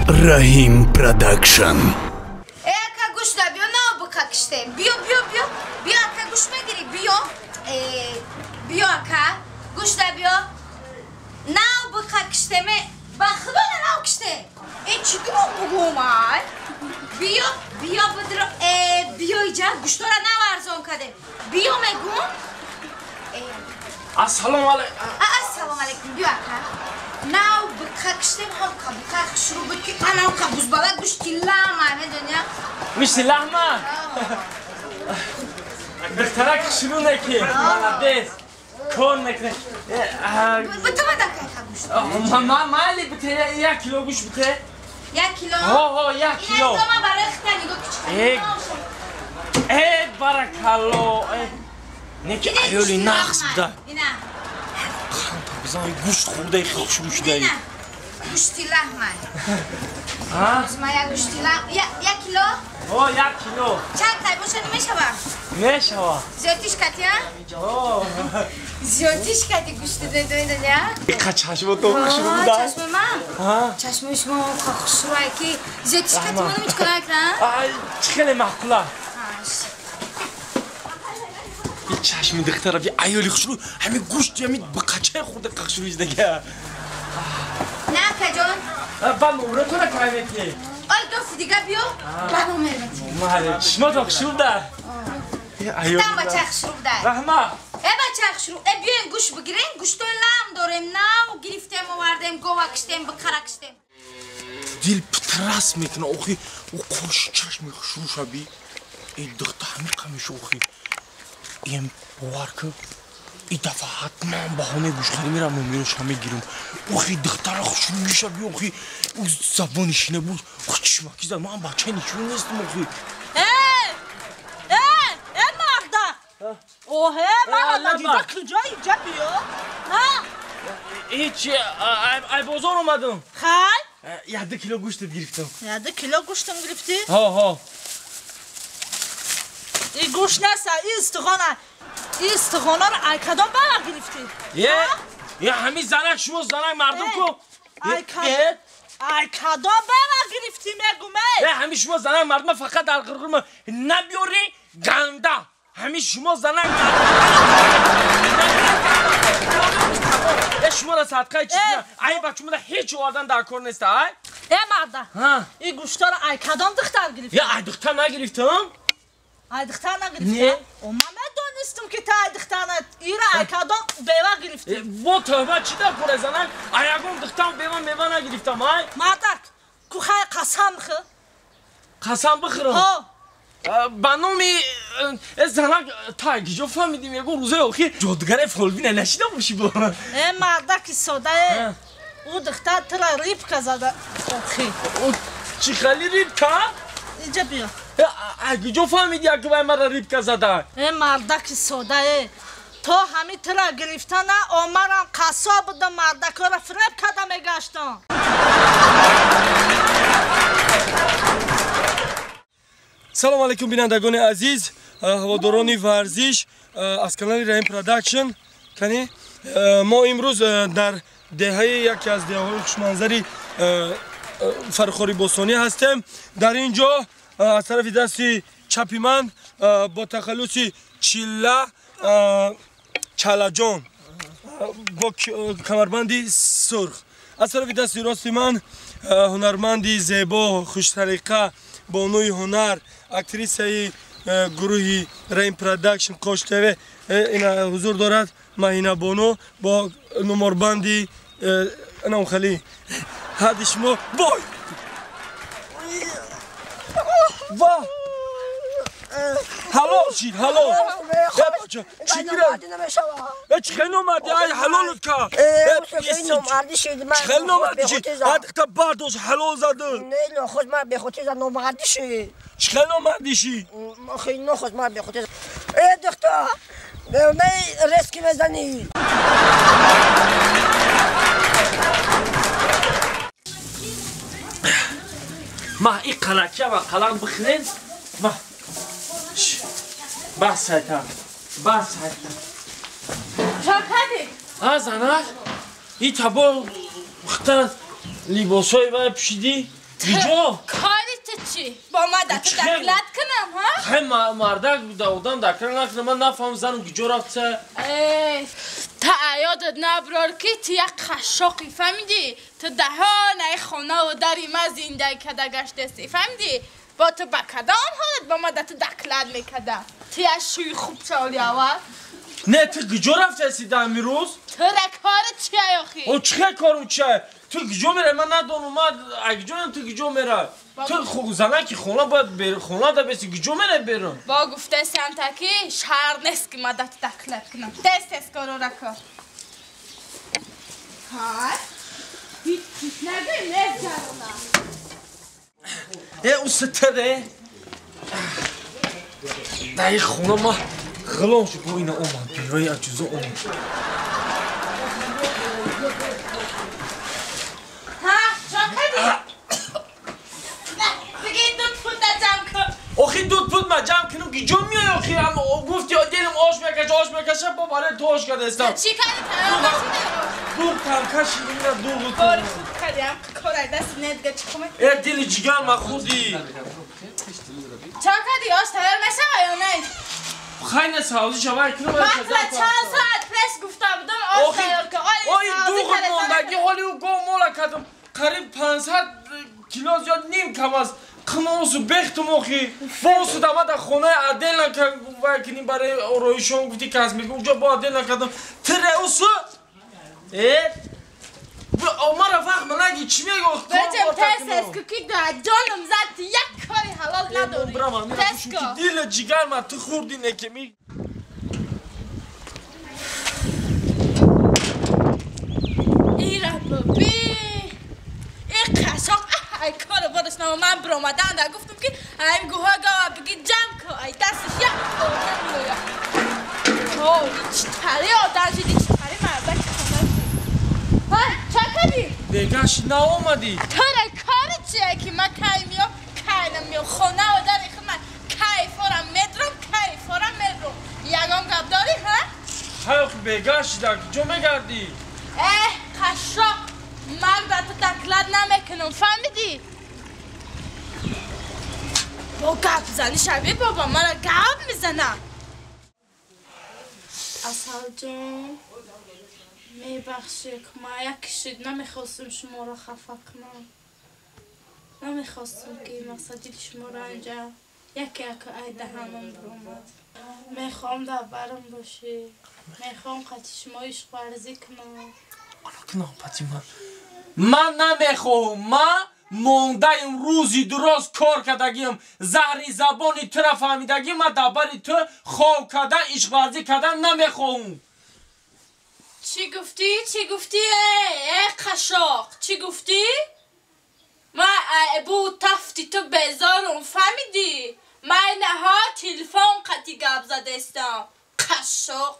Раҳим Продакшн. Э, ака, гӯш да, биё, на бука киштем. Биё, биё, биё. Биё, ака, гӯш мегирӣ, биё. Э, биё, ака, гӯш да, биё. Нав бука киштем. Ба худо, нав киштем. Э, чӣ дурӯғ бугӯм, ай? Биё, биё, бидро. Э, биё иҷа, гӯштора нав арзон кардем. Биё, мегӯм. Э. Ассалому алайкум. Ассалому алайкум, биё, ака. Нав бука киштем, ҳам бука шурӯъ буд ки анав ка бузбала гӯшти лама, медони? Гӯшти лаҳма? Духтарак шурӯъ неки. Молодец. Кор мекунӣ. Битама да ка гӯшт. Майли, бите, як кило гӯшт бите. Як кило? Ҳо, як кило. Ина барои хита нигоҳ кичка. Э, баракалло. Неки аёли нағз буда. Ина. Бизан гӯшт хӯрдаи хушрӯ шудаи. Гӯшти лаҳма. Ма як гӯшти лаҳм. Як кило? Ҳо, як кило. Чанд тай боша намешава? Мешава. Зиёдтиш кати, а? Ҳо. Зиёдтиш кати гӯшти медони, а? Иқа чашмото хушрӯ буда. Чашми ман? Чашми шумо хушрӯ ки зиёдтиш кати монам ҳеҷ кор накунам? Чӣ хеле маъқула. Чашми духтара би аёли хушрӯ, ҳами гӯшти ҳами бақачаи хӯрда хушрӯ издага. На, акаҷон. Ба номратона кай мети? Ой, дофи дига биё, ба номер мети. Мале, чишмото хушрӯ да. Там бача хушрӯ да. Раҳмат. Э, бача хушрӯ, э, биёен гӯшт бигирен, гӯштои лам дорем, нав гирифтем, овардем, гова киштем, бикара киштем. Дил питрас мекуна, охи, ӯ қоши чашми хушрӯша би. Э, духта ҳами қамиша, охи. Ем, бовар кун, и дафъа ҳатман баҳонаи гӯштхарӣ мерам, номероша мегирам. Охи, духтара хушрӯиша би, охи, ӯ забони шина буд, охи, чишмаки зад, ман бачаи нишон нестам, охи. Э, э, э, марда! Оҳе, мара надида куҷо иҷа биё? Ҳа? Ҳеҷ, ай бозор омадам. Хай? Як ду кило гӯштат гирифтам. Як ду кило гӯштам гирифтӣ? Ҳо, ҳо. И гӯшт нест, и истиғона. И истиғонаро ай кадом бала гирифтӣ? Е, ҳамин занак, шумо занак мардум ку. Ай кадом бала гирифтӣ, мегум, эй? Е, ҳамин шумо занак мардума фақат дар ғирғирма набиёри ганда. Ҳамин шумо занак е, шуморо садқаи чиз. Ай бачумада ҳеҷ овардан дар кор нест, ай? Е, марда. И гӯштаро ай кадом духтар гирифтӣ? Е, ай духтар нагирифтам. Ай духтар нагирифтӣ? Не. О, ман медонистам ки та ай духтар на, ира ай кадом бева гирифтӣ? Бо тӯҳмат чӣ дар кора, занак? Ай ягон духтар бева мева нагирифтам, ай? Мардак, ку хай қасам бихӯр. Қасам бихӯрам? Ҳо. Ба номи занак, та киҷо фаҳмидим, ягон рӯзои охир ҷодугаре фолбина нашида бошӣ бо? Э, мардаки сода, э. Ӯ духтар тура рибка зада, охи. Чӣ хели рибка? Инҷа биё. Киҷо фаҳмиди, як вай мара рибка зада? Э, мардаки сода, э. То ҳами тура гирифтана, омарам қассоб будам, мардакора фиреб карда мегаштам. Салом алейкум, бинандагони азиз, ҳаводорони варзиш, аз канали Раҳим Продакшн. Кани мо имрӯз дар деҳаи яке аз деҳаҳои хушманзари Фархори Бостонӣ ҳастем. Дар ин ҷо аз тарафи дасти чапи ман бо тахаллуси Чилла Чалаҷон бо камарбанди сурх, аз тарафи дасти рости ман ҳунарманди зебо, хушталиқа, бонуи ҳунар, актрисаи гурӯҳи Раҳим Продакшн Кош ТВ ина ҳузур дорад, Маҳина Бону бо нуморбанди намхали. Ҳадди шумо бой ва ҳалол шид, ҳалол. Чӣ гирам? Чӣ хел номардӣ? Ай, ҳалолут кард. Чӣ хел номардӣ шид? Ай, бардошт, ҳалол заду. Чӣ хел номардӣ шид? Э, духтар, резки мезанӣ. Ма и қалакия ва қалам бихӯрен. Ма бас сайта, бас сайта. Чо кардӣ? А, занак, и табо хта либосҳои вай пӯшидӣ. Гиҷо? Кори ту чӣ? Бо ма да ту доклад кунам, ҳа? Хай мардак да одам доклад накунам, ман нафаҳмам занам гиҷо рафта. Эй, та ёдат наброр ки ту як қашшоқӣ, фаҳмидӣ? Ту даҳонаи хонаву дари ма зиндагӣ карда гаштаистӣ, фаҳмидӣ? Бо ту ба кадом ҳолат бо ма да ту доклад мекардам? Ту як шӯи хуб шавли аввал. Не, ту гиҷо рафтаисти дар ҳамин рӯз? Тура корат чия охи? О, чӣ хел корум чия? Ту гиҷо мерай, ман надонам, ман гиҷо мерам, ту гиҷо мерай. Ту занаки хона бояд хона да беси, гиҷо мерай берун? Бо гуфтаистам та ки шаҳр нест ки ма да ту доклад кунам. Тез тез корора кор. Ҳай, ҳеҷ чиз нагӯй, мезаронам. Э, уситаре. Дар ин хона ма ғулом шуд, бо ина омад, беваи аҷузо омад. Ҳа, чо кардӣ? Бигӣ дуд пуда ҷамъ кун. Охи дуд пуд ма ҷамъ кунам, гиҷо меои охи? Гуфти дилам ош мекаша, ош мекаша, бо барои ту ош кардаистам. Чӣ кардӣ? Тайёр нашуда ош? Дуғ тамкаши, ина дуғ. Кори хуб кардӣ, ҳам корай даст недга чӣ кумак? Э, дили ҷигар ма хурдӣ. Чо кардӣ? Ош тайёр мешава ё не? Хай не савзӣ шавай кунам. Ман тура чанд соат пеш гуфта будам ош тайёр кун. Ои дуғ мондагӣ, ҳоли ӯ гов мола кардам. Қариб 500 кило зиёд ним кам аст. Қимосу бехтум охи. Босу дама дар хонаи адел накард кунӣ барои ороишон гуфти касмик. Уҷо бо адел накардам. Тире усу? Э? Мара вақт манаги чӣ мегӯ? Бачам тез тез ку ки ҷоном зад, ту як кори ҳалол надорӣ. Тез ку. Дили ҷигар ма ту хурдӣ неки ми. Ира би. Э қашоқ ай кору бораш намо ман биромадан да гуфтам ки ай гӯҳа гава биги ҷамъ ку, ай дасташ як кор меояд. О, чӣ тари одам шуди, чӣ тари мардак хона шуди. Ҳа, ча кардӣ? Бегаш наомадӣ. Тура кори чия ки ман кай меом, кай намеом. Хонаву дари худ ман кайфорам медром, кайфорам мером. Ягон гап дорӣ, ҳа? Хай охи бегаш дар куҷо мегардӣ? Эҳ, қашшоқ, ман ба ту доклад намекунам, фаҳмидӣ? Бо гап занӣ шаби бобо, мара гап мезанам. Асалҷон, мебахшед, ман як кишид намехостам шуморо хафа кунам. Намехостам ки мақсад дили шуморо анҷа яке яке ай даҳанам биромад. Мехоҳам дар барам бошӣ. Мехоҳам қати шумо ишқварзӣ кунам. Кунам пати ман. Ман намехоҳам, ман мондаем рӯзи дуроз кор кардагиам, заҳри забони тура фаҳмидагӣ, ман дар бари ту хоб кардан, ишқварзӣ кардан намехоҳам. Чӣ гуфтӣ? Чӣ гуфтӣ? Э, қашшоқ, чӣ гуфтӣ? Ман бу тафти ту безорум, фаҳмидӣ? Ман наҳо телефон қати гап задаистам. Қашшоқ.